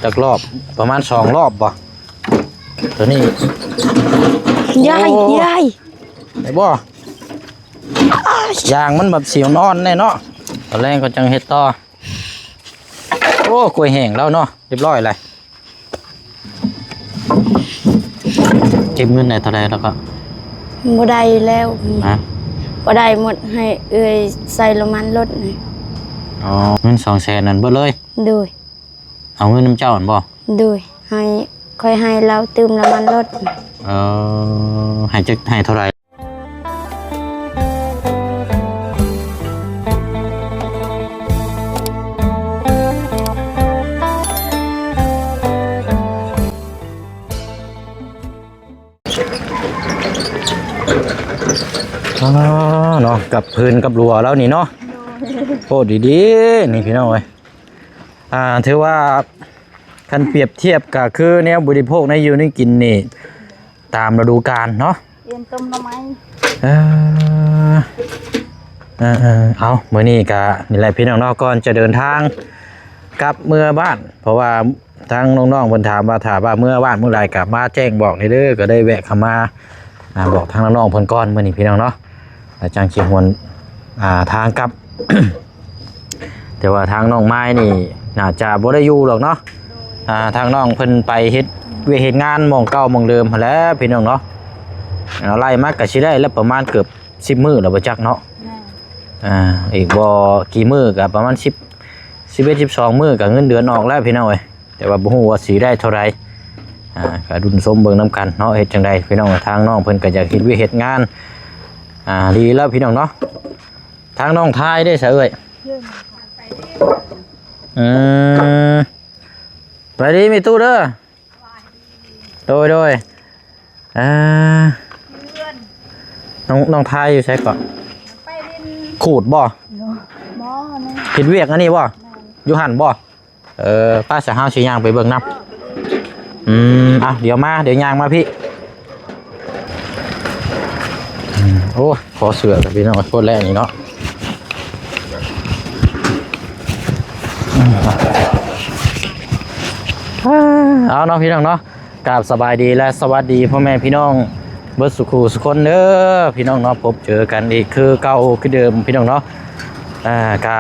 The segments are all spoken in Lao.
ຈັກລອບ? ປະມານສອງລອບບໍ່? ໂຕນີ້ ຍາຍ ໂອ້ ຍາຍ ໄດ້ບໍ່? ຢາງມັນແບບສີອ່ອນໆແດ່ເນາະ ຕອນແລງກໍຈັ່ງເຮັດຕໍ່. ໂອ້ ກ້ວຍແຫ້ງແລ້ວເນາະ ຮຽບຮ້ອຍແລ້ວ. ເກັບເງິນໄດ້ເທົ່າໃດແລ້ວກໍ? ບໍ່ໄດ້ແລ້ວ. ຮະ? ບໍ່ໄດ້ໝົດ ໃຫ້ເອື້ອຍໃສ່ນ້ຳມັນລົດນີ້. ອໍ ເງິນສອງແສນນັ້ນເບິດເລີຍ? ໂດຍ. ເອົາເງິນນຳເຈົ້າຫັ້ນບໍ່? ໂດຍ. ໃຫ້ ຂ້ອຍໃຫ້ລາວຕື່ມນ້ຳມັນລົດ. ເອີ ໃຫ້ຈັກ ໃຫ້ເທົ່າໃດ? ອ່າ ເນາະ ກັບເພີນກັບລັວແລ້ວນີ້ເນາະ. ໂອ້ ດີໆ ນີ້ພີ່ນ້ອງເອີຍ. ອ່າ ຖືວ່າຄັນປຽບທຽບກໍຄືແນວບໍລິໂພກໃນຢູ່ໃນກິນນີ້ ຕາມລະດູການເນາະ. ເອີ ຕົ້ມໜໍ່ໄມ້. ເອີ ເອີ ເອີ ເອົາ ມື້ນີ້ກະນີ້ແຫຼະພີ່ນ້ອງເນາະ ກ່ອນຈະເດີນທາງກັບເມືອບ້ານ ເພາະວ່າທາງນ້ອງໆເພິ່ນຖາມວ່າ ຖ້າວ່າເມືອບ້ານມື້ໃດກະມາແຈ້ງບອກແດ່ເດີ ກໍໄດ້ແວະເຂົ້າມາ ອ່າ ບອກທາງນ້ອງໆເພິ່ນກ່ອນ ມື້ນີ້ພີ່ນ້ອງເນາະ ແລ້ວຈັ່ງຊິຫວນ ອ່າ ທາງກັບ. ແຕ່ວ່າທາງນ້ອງມາຍນີ້ໜ້າຈະບໍ່ໄດ້ຢູ່ດອກເນາະ. ອ່າ ທາງນ້ອງເພິ່ນໄປເຮັດວຽກເຮັດງານໝ່ອງເກົ່າໝ່ອງເດີມຫັ້ນແຫຼະພີ່ນ້ອງເນາະ. ອ່າ ໄລ່ມາກໍຊິໄດ້ແລ້ວປະມານເກືອບສິບມື້ແລ້ວບໍ່ຈັກເນາະ. ແມ່ນ. ອ່າ ອີກບໍ່ກີ່ມື້ກໍປະມານສິບ ສິບເອັດ ສິບສອງມື້ກໍເງິນເດືອນອອກແລ້ວພີ່ນ້ອງເອີຍ. ແຕ່ວ່າບໍ່ຮູ້ວ່າຊິໄດ້ເທົ່າໃດ ອ່າ ກໍລຸ້ນຊົມເບິ່ງນຳກັນເນາະ. ເຮັດຈັ່ງໃດພີ່ນ້ອງ ທາງນ້ອງເພິ່ນກໍຢາກເຮັດວຽກເຮັດງານ ອ່າ ດີແລ້ວພີ່ນ້ອງເນາະ. ທາງນ້ອງທາຍເດ້ຊະເອື້ອຍ? ເອີ ໄປດີແມ່ຕູ້ເດີ. ໂດຍ ໂດຍ. ອ່າ ນ້ອງ ນ້ອງທາຍຢູ່ໃສເກາະ? ໄປຫຼິ້ນ ຂູດບໍ່? ບໍ່ ບໍ່ ເຮັດວຽກອັນນີ້ບໍ່? ແມ່ນ. ຢູ່ຫັ້ນບໍ່? ເອີ ໄປຊະ ເຮົາຊິຍ່າງໄປເບິ່ງນຳ. ອືມ ເອົາ ດຽວມາ ດຽວຍ່າງມາພີ້. ອືມ ໂອ້ ຂໍເສື້ອກັບພີ່ນ້ອງໂພດແລ້ວນີ້ເນາະ. ເອົາເນາະພີ່ນ້ອງເນາະ ກາບສະບາຍດີ ແລະ ສະຫວັດດີພໍ່ແມ່ພີ່ນ້ອງເບິດສູ່ຄູ່ສູ່ຄົນເດີພີ່ນ້ອງເນາະ. ພົບເຈີກັນອີກຄືເກົ່າຄືເດີມພີ່ນ້ອງເນາະ. ອ່າ ກະ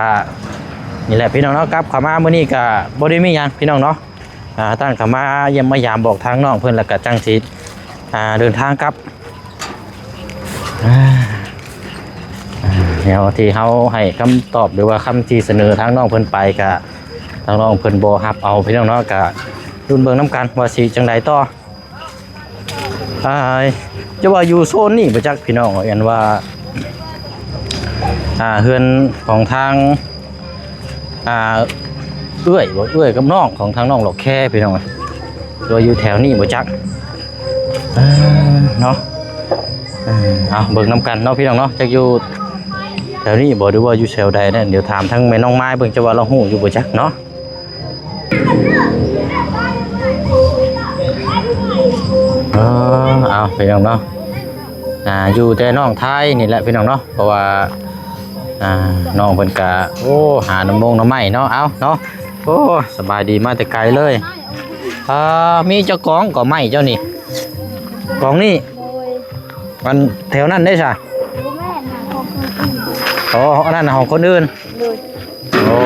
ນີ້ແຫຼະພີ່ນ້ອງເນາະ ກັບເຂົ້າມາມື້ນີ້ກະບໍ່ໄດ້ມີຫຍັງພີ່ນ້ອງເນາະ. ອ່າ ຕັ້ງເຂົ້າມາຢ້ຽມມາຢາມບອກທາງນ້ອງເພິ່ນ ແລ້ວກະຈັ່ງຊິ ອ່າ ເດີນທາງກັບ. ອ່າ ແນວທີ່ເຮົາໃຫ້ຄຳຕອບ ຫຼືວ່າຄຳທີ່ສະເໜີທາງນ້ອງເພິ່ນໄປ ກະທາງນ້ອງເພິ່ນບໍ່ຮັບເອົາພີ່ນ້ອງເນາະ. ກະລຸ້ນເບິ່ງນຳກັນວ່າຊິຈັ່ງໃດຕໍ່. ອ່າ ຈະວ່າຢູ່ໂຊນນີ້ບໍ່ຈັກພີ່ນ້ອງ ອັນວ່າ ອ່າ ເຮືອນຂອງທາງ ອ່າ ເອື້ອຍບໍ່ ເອື້ອຍກັບນ້ອງຂອງທາງນ້ອງຫຼອກແຄພີ່ນ້ອງ ຫຼືວ່າຢູ່ແຖວນີ້ບໍ່ຈັກ. ເອີ ເນາະ ເອີ ເອົາເບິ່ງນຳກັນເນາະພີ່ນ້ອງເນາະ ຈັກຢູ່ແຖວນີ້ບໍ່ ຫຼືວ່າຢູ່ແຖວໃດແນ່. ດຽວຖາມທາງແມ່ນ້ອງມາຍເບິ່ງ ຈະວ່າລາວຮູ້ຢູ່ບໍ່ຈັກເນາະ. ເອີ ເອົາພີ່ນ້ອງເນາະ ອ່າ ຢູ່ແຕ່ນ້ອງທາຍນີ້ແຫຼະພີ່ນ້ອງເນາະ ເພາະວ່າ ອ່າ ນ້ອງເພິ່ນກະ ໂອ້ ຫາໜໍ່ມົງໜໍ່ໄມ້ເນາະ. ເອົາເນາະ ໂອ້ ສະບາຍດີ ມາແຕ່ໄກເລີຍ. ອ່າ ມີຈັກກອງກໍໄມ້ເຈົ້ານີ້? ກອງນີ້? ໂດຍ. ອັນແຖວນັ້ນເດ້ຊະ? ບໍ່ແມ່ນນະ ຂອງຄົນອື່ນ. ອໍ ອັນນັ້ນນະຂອງຄົນອື່ນ. ໂດຍ. ໂອ້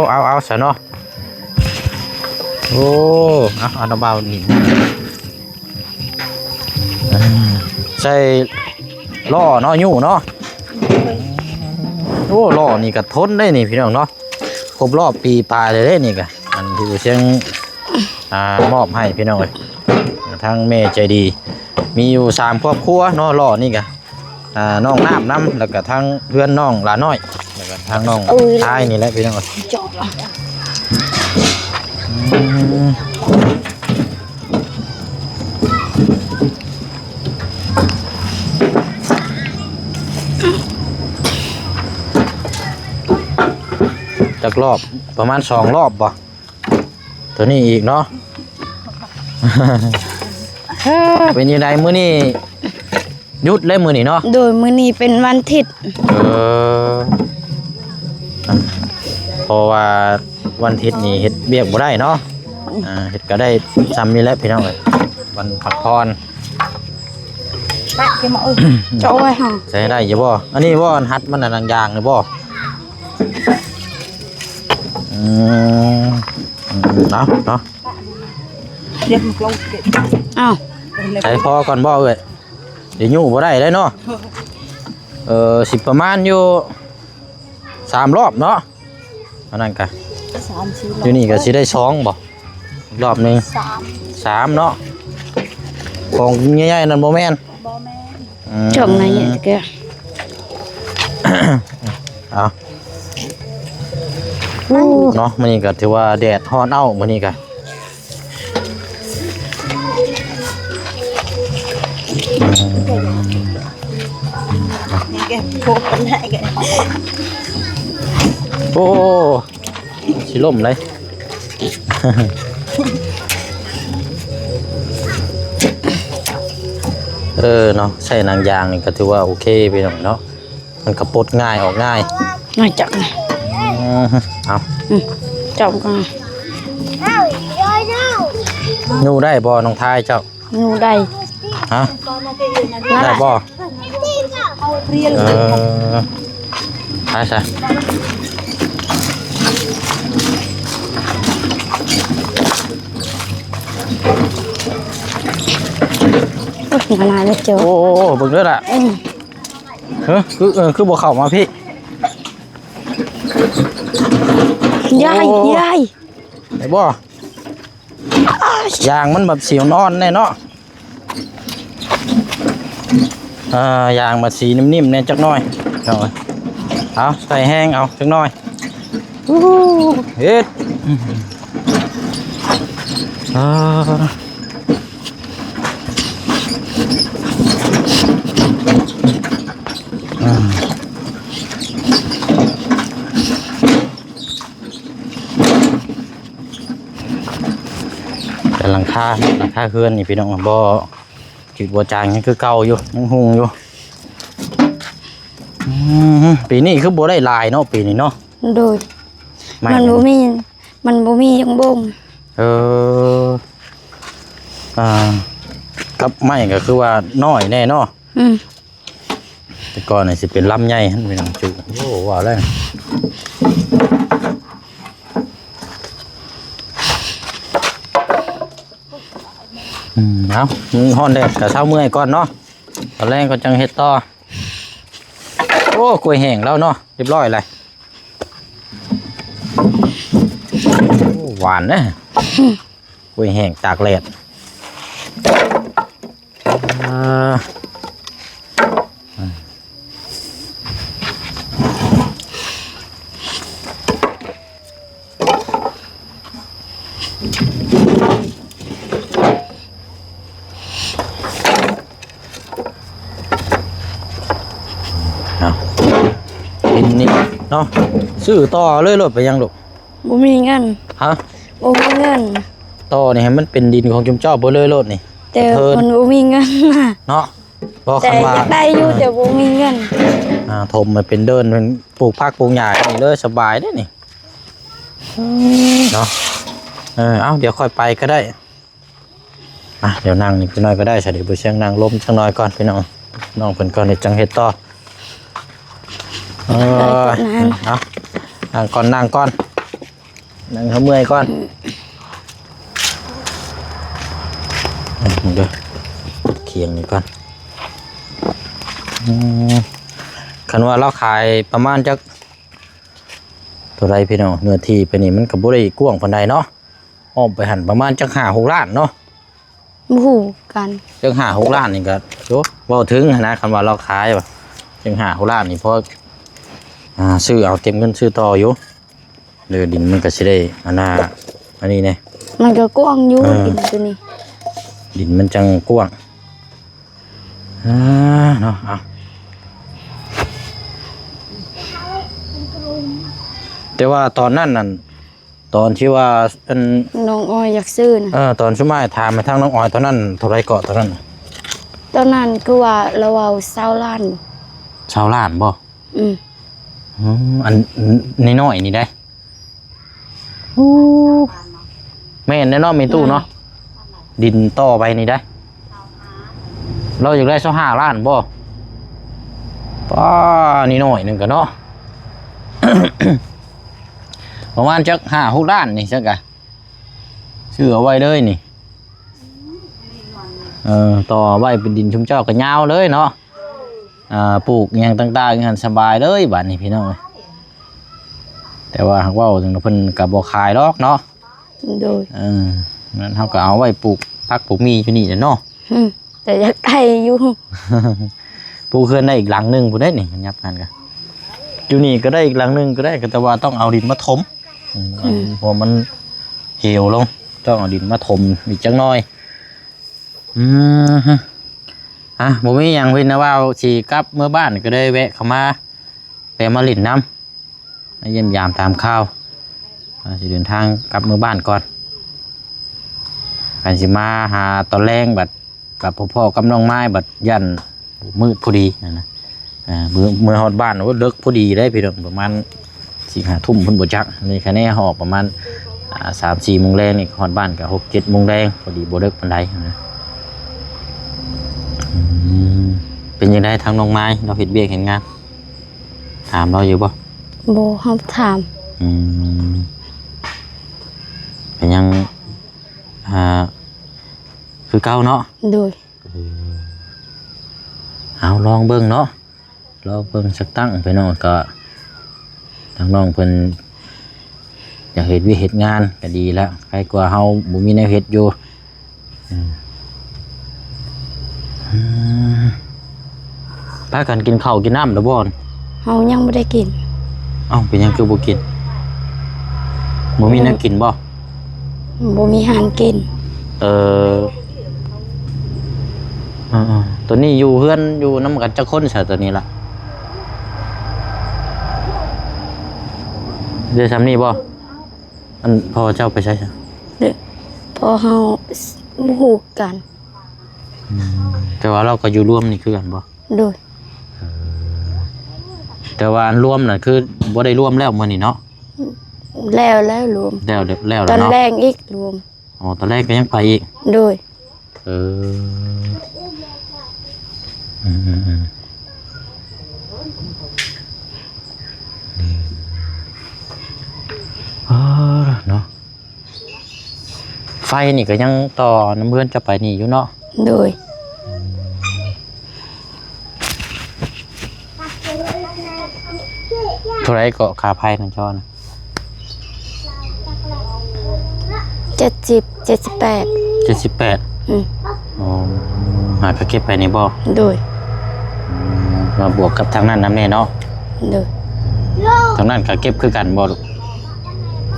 ເອົາ ເອົາຊະເນາະ. ໂອ້ ເອົາ ເອົານ້ຳເບົານີ້ ໃສ່ລໍ້ເນາະ ຍູ້ເນາະ. ໂອ້ ລໍ້ນີ້ກໍທົນໄດ້ນີ້ພີ່ນ້ອງເນາະ ຄົບຮອບປີປາຍແລ້ວເດ້ນີ້ກະ ອັນທີ່ບໍ່ຊຽງ ອ່າ ມອບໃຫ້ພີ່ນ້ອງເອີຍ ທາງແມ່ໃຈດີ. ມີຢູ່ສາມຄອບຄົວເນາະ ລໍ້ນີ້ກະ ອ່າ ນ້ອງນ້ຳນຳ ແລ້ວກະທາງເພື່ອນນ້ອງຫຼານ້ອຍ ແລ້ວກະທາງນ້ອງ ໂອ້ຍ ຊາຍນີ້ແຫຼະພີ່ນ້ອງ. ອືມ ຈັກລອບ? ປະມານສອງລອບບໍ່? ໂຕນີ້ອີກເນາະ. ເປັນຈັ່ງໃດມື້ນີ້ ຢຸດເລີຍມື້ນີ້ເນາະ? ໂດຍ ມື້ນີ້ເປັນວັນທິດ. ເອີ ເພາະວ່າວັນທິດນີ້ເຮັດວຽກບໍ່ໄດ້ເນາະ. ອ່າ ເຮັດກໍໄດ້ຊ່ຳນີ້ແຫຼະພີ່ນ້ອງເອີຍ ວັນພັກຜ່ອນ. ປະເກັບມາເອີ ຈະເອົາໄວ້ຫັ້ນ ໃສ່ໄດ້ຢູ່ບໍ່? ອັນນີ້ບໍ່ ອັນຫັດມັນ ອັນນາງຢາງນີ້ບໍ່? ອືມ ເອົາເນາະ ດຽວມັນລົງເກັບ ອ້າວ ໃສ່ພໍກ່ອນບໍ່ເອີຍ? ດຽວຍູ້ບໍ່ໄດ້ເດ້ເນາະ. ເອີ ຊິປະມານຢູ່ສາມລອບເນາະ. ອັນນັ້ນກະ ສາມສີ່ລອບ ຢູ່ນີ້ກະຊິໄດ້ສອງບໍ່? ລອບໜຶ່ງ ສາມ ສາມເນາະ. ຂອງໃຫຍ່ໆນັ້ນບໍ່ແມ່ນ? ບໍ່ແມ່ນ. ອືມ ຊ່ອງໃນນີ້ກະ ເອົາ ເນາະ. ມື້ນີ້ກະຖືວ່າແດດຮ້ອນເອົ້າ ມື້ນີ້ກະ ໂອ້ ຊິລົ້ມເລີຍ. ເອີເນາະ ໃຊ້ໜັງຢາງນີ້ກໍຖືວ່າໂອເຄພີ່ນ້ອງເນາະ. ມັນກໍປົດງ່າຍອອກງ່າຍ. ມາຈັບ ອືມ ເອົາ ອືມ ຈັບກ່ອນ. ຍູ້ໄດ້ບໍ່ນ້ອງທາຍເຈົ້າ? ຍູ້ໄດ້. ຮະ? ໄດ້ບໍ່? ເອີ ໄປຊະ. ໂອ້ຍ ມາຫຼາຍແລ້ວເຈົ້າ. ໂອ້ ເບິ່ງເດີລະ. ອືມ ເອີ ຄື ເອີ ຄືບໍ່ເຂົ້າມາພີ້? ຢາຍ ໂອ້ ຢາຍ ໄດ້ບໍ່? ຢາງມັນແບບສີອ່ອນໆແນ່ເນາະ. ອ່າ ຢາງມັນສີນິ້ມໆແນ່ຈັກໜ້ອຍ. ເອົາ ເອົາ ໃສ່ແຮງເອົາຈັກໜ້ອຍ. ເຮັດ ອ່າ ແຕ່ຫຼັງຄາ ຫຼັງຄາເຮືອນນີ້ພີ່ນ້ອງ ບໍ່ ຈືດບໍ່ຈາງ ຍັງຄືເກົ່າຢູ່ ຍັງຮຸ່ງຢູ່. ອືມ ປີນີ້ຄືບໍ່ໄດ້ຫຼາຍເນາະ ປີນີ້ເນາະ. ໂດຍ ໄມ້ ມັນບໍ່ມີ ມັນບໍ່ມີຫຍັງບົ່ງ. ເອີ ອ່າ ກັບໄມ້ກໍຄືວ່ານ້ອຍແນ່ເນາະ. ອືມ ແຕ່ກ່ອນນີ້ຊິເປັນລຳໃຫຍ່ຫັ້ນ ພີ່ນ້ອງຈຸ. ໂອ້ ວ່າແລ້ວ. ອືມ ເອົາ ມັນຮ້ອນແດດກະເຊົາເມື່ອຍກ່ອນເນາະ. ຕອນແລງກໍຈັ່ງເຮັດຕໍ່. ໂອ້ ກ້ວຍແຫ້ງແລ້ວເນາະ ຮຽບຮ້ອຍແລ້ວ. ໂອ້ ຫວານເດ້ ກ້ວຍແຫ້ງຕາກແດດ. ອ່າ ເອົາ ດິນນີ້ເນາະ ຊື້ຕໍ່ເລີຍໂລດ. ໄປຫຍັງລູກ? ບໍ່ມີເງິນ. ຮະ? ບໍ່ມີເງິນ. ຕໍ່ນີ້ໃຫ້ມັນເປັນດິນຂອງຈຸມເຈົ້າເບິດເລີຍໂລດນີ້. ແຕ່ມັນບໍ່ມີເງິນນະ ເນາະ. ບໍ່ ແຕ່ ຄັນວ່າຢາກໄດ້ຢູ່ ເອີ ແຕ່ບໍ່ມີເງິນ. ອ່າ ຖົມໃຫ້ເປັນເດີ່ນ ເປັນປູກຜັກປູກຫຍ້ານີ້ເລີຍ ສະບາຍເດ້ນີ້ ເນາະ. ເອີ ເອົາ ດຽວຄ່ອຍໄປກໍໄດ້. ອ່ະ ດຽວນັ່ງນີ້ຈັກໜ້ອຍກໍໄດ້ຊະ ດຽວບໍ່ຊຽງນັ່ງລົມຈັກໜ້ອຍກ່ອນພີ່ນ້ອງ ນ້ອງເພິ່ນກ່ອນ ດຽວຈັ່ງເຮັດຕໍ່. ເອີ ເອົາ ນັ່ງກ່ອນ ນັ່ງກ່ອນ ນັ່ງໃຫ້ເມື່ອຍກ່ອນ. ເບິ່ງເດີ ຄຽງນີ້ກ່ອນ. ອືມ ຄັນວ່າລາວຂາຍປະມານຈັກເທົ່າໃດພີ່ນ້ອງ? ເນື້ອທີ່ໄປນີ້ມັນກໍບໍ່ໄດ້ກວ້າງປານໃດເນາະ. ອ້ອມໄປຫັ້ນປະມານຈັກຫ້າຫົກລ້ານເນາະ. ບໍ່ຮູ້ກັນ ຈັກຫ້າຫົກລ້ານນີ້ກໍ ໂອ້ ເວົ້າເຖິງຫັ້ນນະ ຄັນວ່າລາວຂາຍວ່າ ຈັ່ງຫ້າຫົກລ້ານນີ້ ພໍ ອ່າ ຊື້ເອົາເກັບເງິນຊື້ຕໍ່ຢູ່. ເດີ ດິນມັນກໍຊິໄດ້ ອັນນ່າ ອັນນີ້ແດ່ ມັນກໍກວ້າງຢູ່. ເອີ ດິນຕົວນີ້ ດິນມັນຈັ່ງກວ້າງ. ອ່າ ເນາະ ເອົາ ແຕ່ວ່າຕອນນັ້ນນັ້ນ ຕອນທີ່ວ່າ ອັນ ນ້ອງອອຍຢາກຊື້ນະ. ເອີ ຕອນຊຸມອ້າຍຖາມມາທາງນ້ອງອອຍຕອນນັ້ນ ເທົ່າໃດເກາະຕອນນັ້ນ? ຕອນນັ້ນຄືວ່າລາວເວົ້າຊາວລ້ານບໍ? ຊາວລ້ານບໍ? ອືມ ອືມ ອັນ ອັນນ້ອຍໆນີ້ໄດ໋. ໂອ້ ແມ່ນແນ່ເນາະ ແມ່ຕູ້ເນາະ ດິນຕໍ່ໄປນີ້ໄດ໋ ລາວຢາກໄດ້ຊາວຫ້າລ້ານບໍ່? ປ້າ ນີ້ໜ້ອຍໜຶ່ງກະເນາະ ປະມານຈັກຫ້າຫົກລ້ານນີ້ຊັ້ນກະ ຊື້ເອົາໄວ້ເລີຍນີ້ ເອີ ຕໍ່ໄວ້ເປັນດິນຊຸມເຈົ້າກະຍາວເລີຍເນາະ ອ່າ ປູກຫຍັງຕ່າງໆຫັ້ນສະບາຍເລີຍບາດນີ້ພີ່ນ້ອງ ແຕ່ວ່າຫາກເວົ້າເພິ່ນກະບໍ່ຂາຍດອກເນາະ ໂດຍ ເອີ ນັ້ນເຮົາກະເອົາໄວ້ປູກຜັກປູກໝີ່ຢູ່ນີ້ແຫຼະເນາະ ອືມ ແຕ່ຢາກໄດ້ຢູ່ ປູກເຮືອນໄດ້ອີກຫຼັງໜຶ່ງພຸ້ນເດ້ນີ້ ຍັບກັນກະ ຢູ່ນີ້ກະໄດ້ອີກຫຼັງໜຶ່ງກະໄດ້ ກະແຕ່ວ່າຕ້ອງເອົາດິນມາຖົມ ອືມ ອືມ ເພາະມັນເຫວລົງ ຕ້ອງເອົາດິນມາຖົມອີກຈັກໜ້ອຍ ອືມ ອ່ະ ບໍ່ມີຫຍັງ ເພິ່ນວ່າຊິກັບເມືອບ້ານ ກະເລີຍແວະເຂົ້າມາ ແວ່ມາຫຼິ້ນນຳ ມາຢ້ຽມຢາມຖາມຂ່າວ ວ່າຊິເດີນທາງກັບເມືອບ້ານກ່ອນ ຄັນຊິມາຫາຕອນແລງບັດ ກັບພໍ່ກັບນ້ອງມາຍ ບັດຢ້ານມືດພໍດີຫັ້ນນະ ອ່າ ເມື່ອ ເມື່ອຮອດບ້ານ ໂອ້ ເລິກພໍດີເດ້ພີ່ນ້ອງ ປະມານສີ່ຫ້າທຸ່ມພຸ້ນບໍ່ຈັກ ນີ້ຄະແນອອກປະມານ ອ່າ ສາມສີ່ໂມງແລງນີ້ ຮອດບ້ານກະຫົກເຈັດໂມງແລງ ພໍດີບໍ່ເລິກປານໃດຫັ້ນນະ ອືມ ເປັນຈັ່ງໃດທາງນ້ອງມາຍ ລາວເຮັດວຽກເຮັດງານ ຖາມລາວຢູ່ບໍ່? ບໍ່ ເຮົາຖາມ ອືມ ເປັນຫຍັງ ອ່າ ຄືເກົ່າເນາະ ໂດຍ ເອີ ເອົາລອງເບິ່ງເນາະ ລອງເບິ່ງສັກຕັ້ງ ພີ່ນ້ອງ ກະທາງນ້ອງເພິ່ນຢາກເຮັດວຽກເຮັດງານກະດີລະ ໄຄກວ່າເຮົາບໍ່ມີແນວເຮັດຢູ່ ອືມ ອືມ ພາກັນກິນເຂົ້າກິນນ້ຳແລ້ວບໍ່? ເຮົາຍັງບໍ່ໄດ້ກິນ ເອົ້າ ເປັນຫຍັງຄືບໍ່ກິນ? ບໍ່ມີແນວກິນບໍ່? ບໍ່ມີຫຍັງກິນ ເອີ ເອີໆ ຕອນນີ້ຢູ່ເຮືອນຢູ່ນຳກັນຈັກຄົນຊະຕອນນີ້ລະ? ໄດ້ຊ່ຳນີ້ບໍ່? ອັນພໍ່ເຈົ້າໄປໃສຊະ? ເອີ ພໍ່ເຮົາບໍ່ຮູ້ກັນ ອືມ ແຕ່ວ່າລາວກະຢູ່ລວມນີ້ຄືກັນບໍ່? ໂດຍ ເອີ ແຕ່ວ່າອັນລວມນະຄືບໍ່ໄດ້ລວມແລ້ວມື້ນີ້ເນາະ? ແລ້ວ ແລ້ວລວມ ແລ້ວ ແລ້ວ ຕອນແລງອີກລວມ ອໍ ຕອນແລງກະຍັງໄປອີກ ໂດຍ ເອີ ອືມໆໆ ເອີ ເນາະ ໄຟນີ້ກະຍັງຕໍ່ນຳເຮືອນເຈົ້າໄປນີ້ຢູ່ເນາະ ໂດຍ ເທົ່າໃດເກາະ ຄ່າໄຟນະເຈົ້ານະ? ເຈັດສິບ ເຈັດສິບແປດ ເຈັດສິບແປດ ອືມ ອໍ ຫາກະເກັບໄປນີ້ບໍ່? ໂດຍ ອືມ ມາບວກກັບທາງນັ້ນນຳແນ່ເນາະ ໂດຍ ທາງນັ້ນກະເກັບຄືກັນບໍ່ລູກ?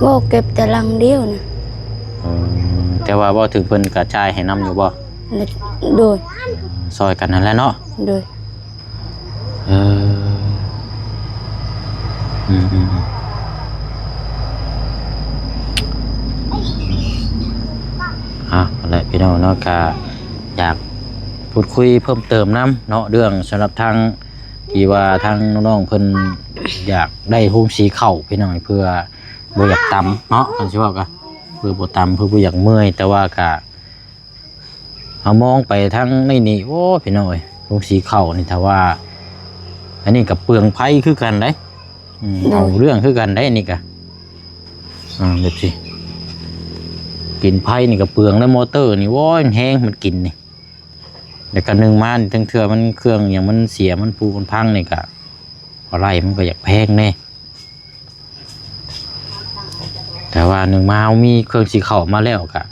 ບໍ່ ເກັບແຕ່ຫຼັງດຽວນະ ອືມ ແຕ່ວ່າເວົ້າເຖິງເພິ່ນກະຈ່າຍໃຫ້ນຳຢູ່ບໍ່? ໂດຍ ຊ່ອຍກັນຫັ້ນແຫຼະເນາະ ໂດຍ ເອີ ອືມໆໆ ເອົາ ນັ້ນແຫຼະພີ່ນ້ອງເນາະ ກະຢາກພູດຄຸຍເພີ່ມເຕີມນຳເນາະ ເລື່ອງສຳລັບທາງທີ່ວ່າທາງນ້ອງໆເພິ່ນຢາກໄດ້ໂຮງສີເຂົ້າພີ່ນ້ອງ ເພື່ອບໍ່ຢາກຕຳເນາະ ຄັນຊິເວົ້າກະ ເພື່ອບໍ່ຕຳ ເພື່ອບໍ່ຢາກເມື່ອຍ ແຕ່ວ່າກະ ເຮົາມອງໄປທາງນີ້ນີ້ ໂອ້ ພີ່ນ້ອງເອີຍ ໂຮງສີເຂົ້ານີ້ ຖ້າວ່າ ອັນນີ້ກະເປືອງໄຟຄືກັນເດ້ ອືມ ໂດຍ ເອົາເລື່ອງຄືກັນເດ້ ອັນນີ້ກະ ອ່າ ແບບຊີ້ ກິນໄຟນີ້ກະເປືອງ ແລ້ວມໍເຕີນີ້ ໂອ້ຍ ແຮງມັນກິນນີ້ ແລ້ວກະໜຶ່ງມານີ້ ທັງເທື່ອມັນ ເຄື່ອງຫຍັງມັນເສຍ ມັນຜຸມັນພັງນີ້ກະ ບໍ່ໄດ້ ມັນກະຢາກແພງແນ່. ແຕ່ວ່າໜຶ່ງມາເຮົາມີເຄື່ອງສີເຂົ້າມາແລ້ວກະ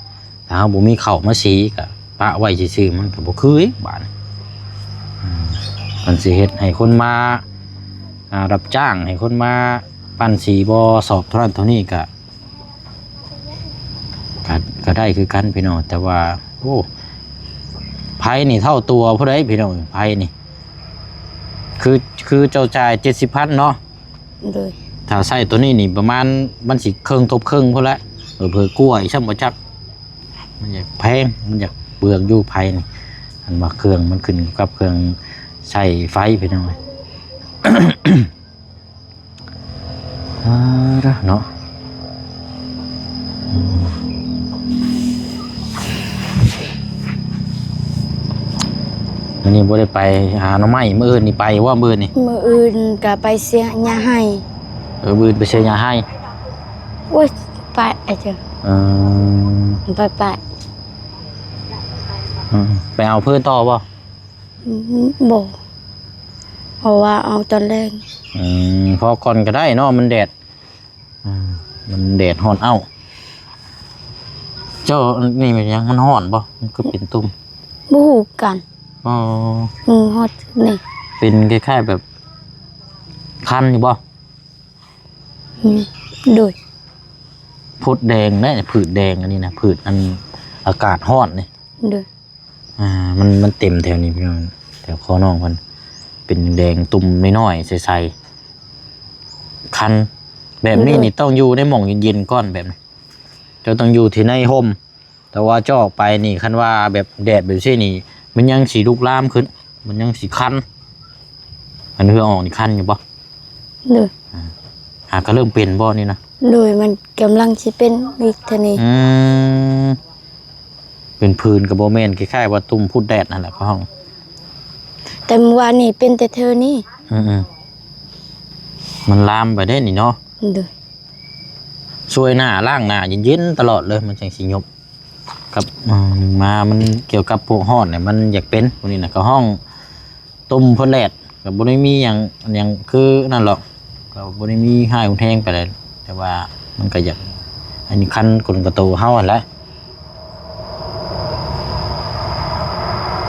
ຖ້າເຮົາບໍ່ມີເຂົ້າມາສີກະປະໄວ້ຊື່ໆ ມັນກະບໍ່ຄືອີກບາດນີ້ ອືມ ມັນຊິເຮັດໃຫ້ຄົນມາ ອ່າ ຮັບຈ້າງ ໃຫ້ຄົນມາປັ້ນສີບໍ່ ສອບເທົ່ານັ້ນເທົ່ານີ້ກະ ກະ ກະໄດ້ຄືກັນພີ່ນ້ອງ ແຕ່ວ່າ ໂອ້ ໄຟນີ້ເທົ່າຕົວຜູ້ໃດພີ່ນ້ອງ ໄຟນີ້ ຄື ຄືເຈົ້າຈ່າຍເຈັດສິບພັນເນາະ ໂດຍ ຖ້າໃຊ້ໂຕນີ້ນີ້ປະມານ ມັນຊິເຄິ່ງທົບເຄິ່ງພຸ້ນແຫຼະ ເຜີໆກວ່າອີກຊ້ຳບໍ່ຈັກ ມັນຢາກແພງ ມັນຢາກເປືອງຢູ່ໄຟນີ້ ອັນວ່າເຄື່ອງມັນຂຶ້ນກັບເຄື່ອງໃຊ້ໄຟພີ່ນ້ອງເອີຍ. ອ່າ ເນາະ ອືມ ມື້ນີ້ບໍ່ໄດ້ໄປຫາໜໍ່ໄມ້ ມື້ອື່ນນີ້ໄປບໍ່? ມື້ອື່ນນີ້ ມື້ອື່ນກໍໄປເສຍຫຍ້າໄຮ່. ເອີ ມື້ອື່ນໄປເສຍຫຍ້າໄຮ່. ໂອ້ຍ ໄປ ເອີ ໄປ ໄປ ອືມ ໄປເອົາເພີ່ນຕໍ່ບໍ່? ອືມ ບໍ່ ເພາະວ່າເອົາຕອນແລງ. ອືມ ພໍກ່ອນກໍໄດ້ເນາະ ມັນແດດ ອ່າ ມັນແດດຮ້ອນເອົ້າ. ເຈົ້າ ນີ້ແມ່ນຫຍັງ? ມັນຮ້ອນບໍ່? ມັນຄືເປັນຕຸ່ມ. ບໍ່ຮູ້ກັນ. ອໍ ອືມ ຮອດນີ້ ເປັນຄ້າຍໆແບບຄັນຢູ່ບໍ່? ອືມ ໂດຍ. ພົດແດງໄດ໋ ພືດແດງອັນນີ້ນະ ພືດອັນອາກາດຮ້ອນນີ້. ໂດຍ. ອ່າ ມັນ ມັນເຕັມແຖວນີ້ພີ່ນ້ອງ ແຖວຄໍນ້ອງເພິ່ນ ເປັນແດງຕຸ່ມນ້ອຍໆ ໃສໆ ຄັນ. ແບບນີ້ນີ້ ໂດຍ ຕ້ອງຢູ່ໃນໝ່ອງເຢັນໆກ່ອນ ແບບນີ້ ເຈົ້າຕ້ອງຢູ່ທີ່ໃນຮົ່ມ. ແຕ່ວ່າເຈົ້າອອກໄປນີ້ ຄັນວ່າແບບແດດແບບຊີ້ນີ້ ມັນຍັງຊິລຸກລາມຂຶ້ນ ມັນຍັງຊິຄັນ. ອັນເຫື່ອອອກນີ້ຄັນຢູ່ບໍ່? ໂດຍ. ອ່າ ຫາກໍເລີ່ມເປັນບໍ່ນີ້ນະ? ໂດຍ ມັນກຳລັງຊິເປັນອີກເທື່ອນີ້. ອືມ ເປັນຜື່ນກໍບໍ່ແມ່ນ ຄ້າຍໆວ່າຕຸ່ມພຸດແດດນັ້ນແຫຼະ ຂອງ ແຕ່ມື້ວານນີ້ເປັນແຕ່ເທື່ອນີ້. ອືມໆ ມັນລາມໄປເດ້ນີ້ເນາະ. ໂດຍ. ຊ່ວຍໜ້າ ລ້າງໜ້າເຢັນໆຕະຫຼອດເລີຍ ມັນຈັ່ງຊິຍົບ. ກັບ ອືມ ມາ ມັນກ່ຽວກັບພວກຮ້ອນນີ້ ມັນຢາກເປັນພວກນີ້ນະ ກໍຮ້ອງ ຕຸ່ມເພິ່ນແຫຼດ ກໍບໍ່ໄດ້ມີຫຍັງ ຫຍັງຄືນັ້ນຫຼອກ ກໍບໍ່ໄດ້ມີຮ້າຍຮຸນແຮງປານໃດ ແຕ່ວ່າມັນກໍຢາກ ອັນນີ້ຄັນກົນກະໂຕເຮົາຫັ້ນແຫຼະ.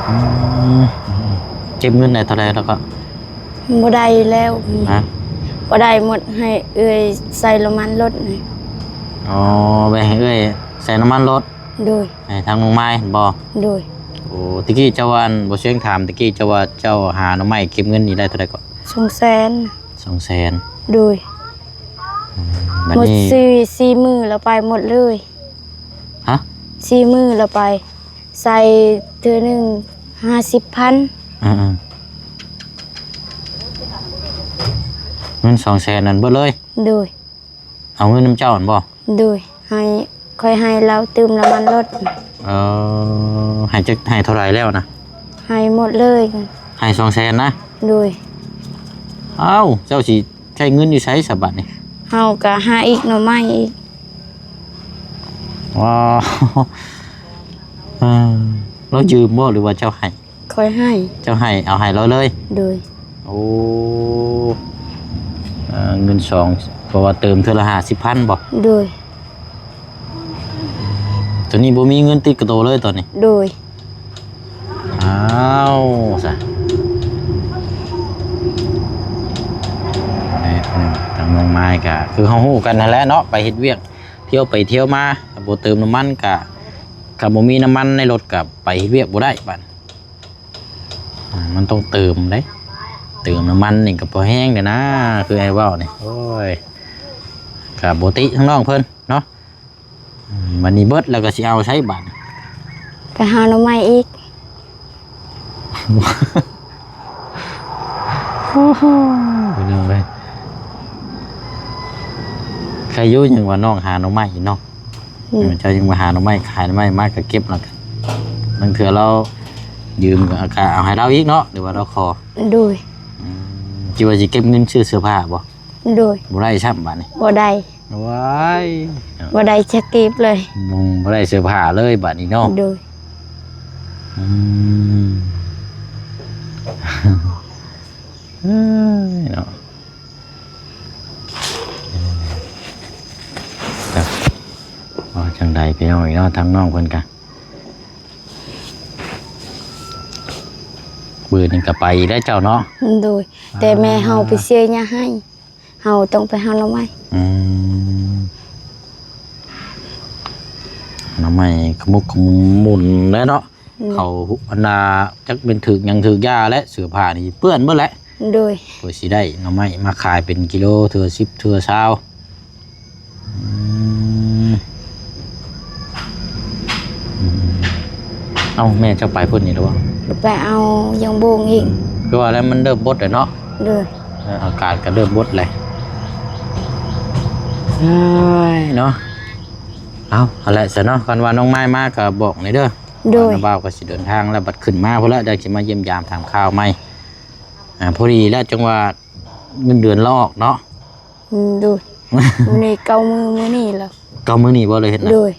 ອືມ ເກັບເງິນໄດ້ເທົ່າໃດແລ້ວກໍ ບໍ່ໄດ້ແລ້ວ. ຮະ? ບໍ່ໄດ້ໝົດ ໃຫ້ເອື້ອຍໃສ່ນ້ຳມັນລົດນີ້. ອໍ ໄປໃຫ້ເອື້ອຍໃສ່ນ້ຳມັນລົດ. ໂດຍ. ໃຫ້ທາງນ້ອງມາຍຫັ້ນບໍ່? ໂດຍ. ໂອ້ ຕະກີ້ເຈົ້າວ່າ ອັນ ບໍ່ຊຽງຖາມ ຕະກີ້ເຈົ້າວ່າເຈົ້າຫາໜໍ່ໄມ້ເກັບເງິນນີ້ໄດ້ເທົ່າໃດເກາະ? ສອງແສນ. ສອງແສນ. ໂດຍ. ອືມ ບັດນີ້ ໝົດສີ່ ສີ່ມື້ລະໄປໝົດເລີຍ. ຮະ? ສີ່ມື້ລະໄປ ໃສ່ເທື່ອໜຶ່ງຫ້າສິບພັນ. ອືມໆ ເງິນສອງແສນນັ້ນເບິດເລີຍ? ໂດຍ. ເອົາເງິນນຳເຈົ້າຫັ້ນບໍ່? ໂດຍ ໃຫ້ ຂ້ອຍໃຫ້ລາວຕື່ມນ້ຳມັນລົດ. ເອີ ໃຫ້ຈັກ ໃຫ້ເທົ່າໃດແລ້ວນະ? ໃຫ້ໝົດເລີຍ. ໃຫ້ສອງແສນນະ? ໂດຍ. ເອົ້າ ເຈົ້າຊິໃຊ້ເງິນຢູ່ໃສສະບັດນີ້? ເຮົາກະຫາອີກໜໍ່ໄມ້ອີກ. ວ້າວ ເອີ ລາວຢືມບໍ່ ຫຼືວ່າເຈົ້າໃຫ້? ຂ້ອຍໃຫ້. ເຈົ້າໃຫ້ ເອົາໃຫ້ລາວເລີຍ? ໂດຍ. ໂອ້ ເອີ ເງິນສອງ ເພາະວ່າເຕີມເທື່ອລະຫ້າສິບພັນບໍ່? ໂດຍ. ຕອນນີ້ບໍ່ມີເງິນຕິດກະໂຕເລີຍຕອນນີ້? ໂດຍ. ອ້າວ ຊະ ແມ່ນ ທາງນ້ອງມາຍກະຄືເຮົາຮູ້ກັນຫັ້ນແຫຼະເນາະ ໄປເຮັດວຽກ ທ່ຽວໄປທ່ຽວມາ ຖ້າບໍ່ເຕີມນ້ຳມັນກະ ຖ້າບໍ່ມີນ້ຳມັນໃນລົດກະໄປເຮັດວຽກບໍ່ໄດ້ບາດ. ອ່າ ມັນຕ້ອງເຕີມເດ້ ເຕີມນ້ຳມັນນີ້ກໍພໍແຮງເດ້ນະ ຄືອ້າຍເວົ້ານີ້. ໂອ້ຍ ກໍບໍ່ຕິທາງນ້ອງເພິ່ນເນາະ. ອືມ ບັດນີ້ເບິດແລ້ວກໍຊິເອົາໃສບາດ? ໄປຫາໜໍ່ໄມ້ອີກ. ໂອ້ໂຫ ພີ່ນ້ອງເອີຍ ໃຄຢູ່ ຍັງວ່ານ້ອງຫາໜໍ່ໄມ້ເນາະ. ອືມ ເຈົ້າຍັງມາຫາໜໍ່ໄມ້ ຂາຍໜໍ່ໄມ້ມາກໍເກັບ ແລ້ວກໍລາງເທື່ອລາວຢືມກໍເອົາໃຫ້ລາວອີກເນາະ ຫຼືວ່າລາວຂໍ? ໂດຍ. ອືມ ຄິດວ່າຊິເກັບເງິນຊື້ເສື້ອຜ້າບໍ່? ໂດຍ. ບໍ່ໄດ້ຊ້ຳບາດນີ້? ບໍ່ໄດ້. ວ້າຍ ບໍ່ໄດ້ຈັກກີບເລີຍ. ບໍ່ ບໍ່ໄດ້ເສື້ອຜ້າເລີຍບາດນີ້ເນາະ. ໂດຍ. ອືມ ເອີຍເນາະ. ວ່າຈັ່ງໃດພີ່ນ້ອງເນາະ ທາງນ້ອງເພິ່ນກະ ມື້ນີ້ກະໄປແລ້ວເຈົ້າເນາະ. ໂດຍ. ແຕ່ແມ່ເຮົາໄປເສຍຫຍ້າໃຫ້ ເຮົາຕ້ອງໄປຫາໜໍ່ໄມ້. ອືມ ໜໍ່ໄມ້ຂະມຸກຂະມຸນແຫຼະເນາະ. ອືມ ເຂົາອັນນ່າ ຈັກແມ່ນຖືກຫຍັງຖືກຢາແຫຼະ ເສື້ອຜ້ານີ້ເປື້ອນເບິດແຫຼະ. ໂດຍ. ເພື່ອຊິໄດ້ໜໍ່ໄມ້ມາຂາຍເປັນກິໂລ ເທື່ອສິບ ເທື່ອຊາວ. ອືມ ອືມ ເອົ້າ ແມ່ເຈົ້າໄປພຸ້ນນີ້ແລ້ວບໍ່? ໄປເອົາຢາງໂບງອີກ. ຄືວ່າແລ້ວ ມັນເລີ່ມບົດແລ້ວເນາະ. ໂດຍ. ເອີ ອາກາດກໍເລີ່ມບົດແລ້ວ. ເອີຍເນາະ. ເອົາ ຫັ້ນແຫຼະຊະເນາະ ຄັນວ່ານ້ອງມາຍມາກໍບອກແດ່ເດີ. ໂດຍ ບ່າວກໍຊິເດີນທາງແລ້ວ ບັດຂຶ້ນມາພຸ້ນລະ ຈັ່ງຊິມາຢ້ຽມຢາມຖາມຂ່າວໃໝ່. ອ່າ ພໍດີແລ້ວ ຈັ່ງວ່າເງິນເດືອນລາອອກເນາະ. ອືມ ໂດຍ ມື້ນີ້ເກົ້າມື້ ມື້ນີ້ລະ ເກົ້າມື້ນີ້ບໍ່ໄດ້ເຮັດນະ? ໂດຍ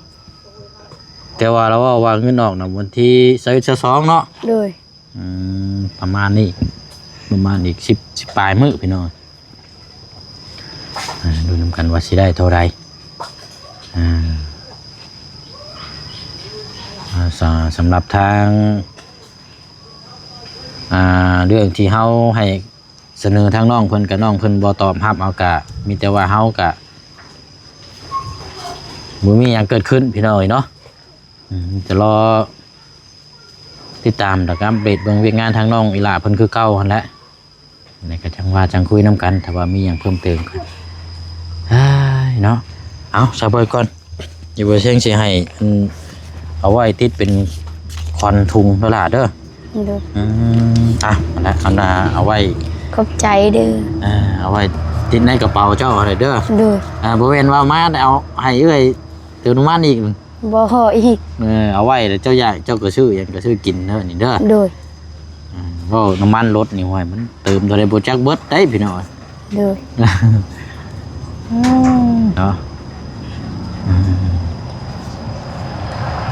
ແຕ່ວ່າລາວເວົ້າວ່າເງິນອອກນະ ວັນທີຊາວເອັດ ຊາວສອງເນາະ. ໂດຍ ອືມ ປະມານນີ້ ປະມານອີກສິບ ສິບປາຍມື້ພີ່ນ້ອງ. ອ່າ ດູນຳກັນວ່າຊິໄດ້ເທົ່າໃດ. ອ່າ ອ່າ ສະ ສຳລັບທາງ ອ່າ ເລື່ອງທີ່ເຮົາໃຫ້ສະເໜີທາງນ້ອງເພິ່ນ ກະນ້ອງເພິ່ນບໍ່ຕອບຮັບ ເຮົາກະມີແຕ່ວ່າເຮົາກະບໍ່ມີຫຍັງເກີດຂຶ້ນພີ່ນ້ອງເອີຍເນາະ. ອືມ ຈະລໍຕິດຕາມ ແລ້ວກະອັບເດດເບິ່ງວຽກງານທາງນ້ອງອີ່ຫຼ້າເພິ່ນຄືເກົ່າຫັ້ນແຫຼະ. ແລ້ວກໍຈັ່ງວ່າຈັ່ງຄຸຍນຳກັນ ຖ້າວ່າມີຫຍັງເພີ່ມເຕີມກໍ ອ້າຍເນາະ. ເອົາ ຊາວເບີດກ່ອນ ຢູ່ບໍ່ເຊງຊິໃຫ້ ອັນ ເອົາໄວ້ຕິດເປັນຂວັນທຸງເດີຫຼ້າເດີ. ໂດຍ ອືມ ອ່ະ ອັນນັ້ນ ອັນນ່າ ເອົາໄວ້ ຂອບໃຈເດີ. ອ່າ ເອົາໄວ້ຕິດໃນກະເປົາເຈົ້າຫັ້ນແຫຼະເດີ. ໂດຍ ອ່າ ບໍ່ແມ່ນວ່າມາແລ້ວເອົາໃຫ້ເອື້ອຍເຕີມນ້ຳມັນອີກ. ບໍ່ພໍອີກ. ເອີ ເອົາໄວ້ແລ້ວເຈົ້າຢາກ ເຈົ້າກໍຊື້ຫຍັງກໍຊື້ກິນເດີນີ້ເດີ. ໂດຍ ອືມ ເວົ້ານ້ຳມັນລົດນີ້ ໂອ້ຍ ມັນເຕີມເທົ່າໃດບໍ່ຈັກເບິດໄດ໋ພີ່ນ້ອງ. ໂດຍ ເນາະ. ອືມ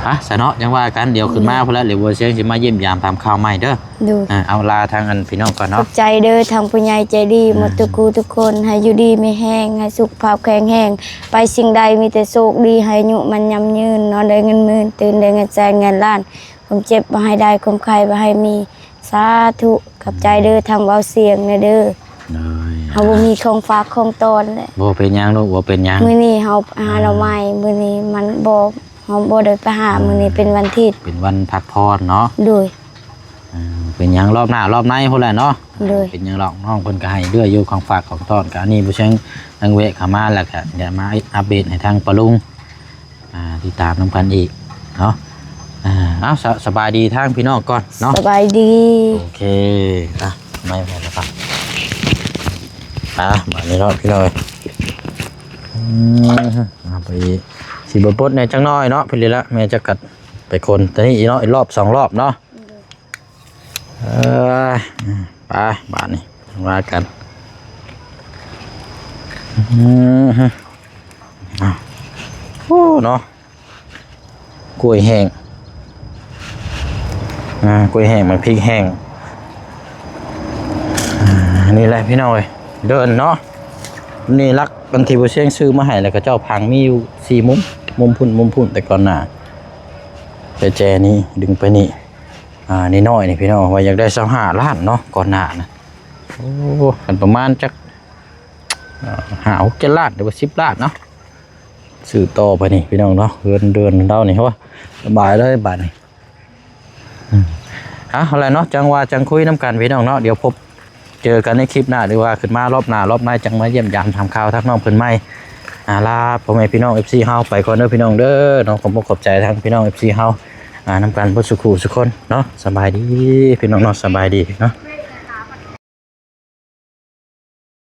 ອ່ະ ຊະເນາະ ຍັງວ່າກັນ ດຽວຂຶ້ນມາ ອືມ ພຸ້ນລະ ດຽວບໍ່ເຊງຊິມາຢ້ຽມຢາມຖາມຂ່າວໃໝ່ເດີ. ໂດຍ ອ່າ ເອົາ ລາທາງອັນພີ່ນ້ອງກ່ອນເນາະ. ຂອບໃຈເດີ ທາງຜູ້ໃຫຍ່ໃຈດີ ອ່າ ໝົດທຸກຜູ້ທຸກຄົນ ໃຫ້ຢູ່ດີມີແຮງ ໃຫ້ສຸຂະພາບແຂງແຮງ ໄປສິ່ງໃດມີແຕ່ໂຊກດີ ໃຫ້ອາຍຸໝັ້ນຍຳຍືນເນາະ ໄດ້ເງິນໝື່ນ ຕື່ນໄດ້ເງິນແສນເງິນລ້ານ ຄວາມເຈັບບໍ່ໃຫ້ໄດ້ ຄວາມໄຂ້ບໍ່ໃຫ້ມີ ສາທຸ. ຂອບໃຈເດີ ທາງເວົ້າສຽງແດ່ເດີ. ໂດຍ ເຮົາບໍ່ມີຂອງຝາກຂອງຕ້ອນແຫຼະ. ບໍ່ເປັນຫຍັງລູກ ບໍ່ເປັນຫຍັງ. ມື້ນີ້ເຮົາຫາໜໍ່ໄມ້ ອ່າ ມື້ນີ້ມັນບໍ່ ເຮົາບໍ່ໄດ້ໄປຫາ ອືມ ມື້ນີ້ເປັນວັນທິດ ເປັນວັນພັກຜ່ອນເນາະ. ໂດຍ ອ່າ ເປັນຫຍັງ ລອບໜ້າລອບໃນພຸ້ນແຫຼະເນາະ. ໂດຍ ເປັນຫຍັງດອກ ນ້ອງເພິ່ນກໍໃຫ້ເລື້ອຍຢູ່ ຂອງຝາກຂອງຕ້ອນ. ກໍອັນນີ້ຜູ້ເຊງຍັງແວະເຂົ້າມາ ແລ້ວກໍໄດ້ມາອັບເດດໃຫ້ທາງປ້າລຸງ ອ່າ ຕິດຕາມນຳກັນອີກເນາະ. ອ່າ ເອົາ ສະ ສະບາຍດີທາງພີ່ນ້ອງກ່ອນເນາະ. ສະບາຍດີ. ໂອເຄ ອ່ະ ໄມ້ໄວ້ແລ້ວກໍ ອ່ະ ບາດນີ້ເນາະພີ່ນ້ອງ. ອືມ ເອົາໄປ ຊິບໍ່ປົດແດ່ຈັກໜ້ອຍເນາະ ພີ່ລີລະ ແມ່ຈັກກັດໄປຄົນຕົວນີ້ອີກເນາະ ອີກລອບສອງລອບເນາະ. ເອີ ໄປ ບາດນີ້ວ່າກັນ. ອືມ ເອົາ ໂອ້ ເນາະ ກ້ວຍແຫ້ງ ອ່າ ກ້ວຍແຫ້ງ ໝາກພິກແຫ້ງ ອ່າ ນີ້ແຫຼະພີ່ນ້ອງເອີຍ ເດີນເນາະ. ນີ້ຫຼັກອັນທີ່ບໍ່ຊຽງຊື້ມາໃຫ້ ແລ້ວເຂົາເຈົ້າຝັງມີຢູ່ສີ່ມຸມ ມຸມພຸ້ນ ມຸມພຸ້ນ ແຕ່ກ່ອນໜ້າ ແຈນີ້ດຶງໄປນີ້. ອ່າ ນ້ອຍໆ ນີ້ພີ່ນ້ອງ ວ່າຢາກໄດ້ຊາວຫ້າລ້ານເນາະ ກ່ອນໜ້ານະ. ໂອ້ ຄັນປະມານຈັກ ອ່າ ຫ້າຫົກເຈັດລ້ານ ຫຼືວ່າສິບລ້ານເນາະ ຊື້ຕໍ່ໄປນີ້ພີ່ນ້ອງເນາະ. ເຮືອນເດີນເຮົານີ້ ໂອ້ ສະບາຍເລີຍບາດນີ້. ອືມ ເອົາ ເອົາລະເນາະ ຈັ່ງວ່າຈັ່ງຄຸຍນຳກັນພີ່ນ້ອງເນາະ. ດຽວພົບເຈີກັນໃນຄລິບໜ້າ ຫຼືວ່າຂຶ້ນມາລອບໜ້າລອບໃນ ຈັ່ງມາຢ້ຽມຢາມຖາມຂ່າວທາງນ້ອງເພິ່ນໃໝ່. ອາ ລາພໍ່ແມ່ພີ່ນ້ອງເອັຟຊີເຮົາໄປກ່ອນເດີພີ່ນ້ອງເດີເນາະ. ຂອບອົກຂອບໃຈທາງພີ່ນ້ອງເອັຟຊີເຮົາ ອາ ນຳກັນເບິດສູ່ຄູ່ສູ່ຄົນເນາະ. ສະບາຍດີພີ່ນ້ອງເນາະ ສະບາຍດີເນາະ.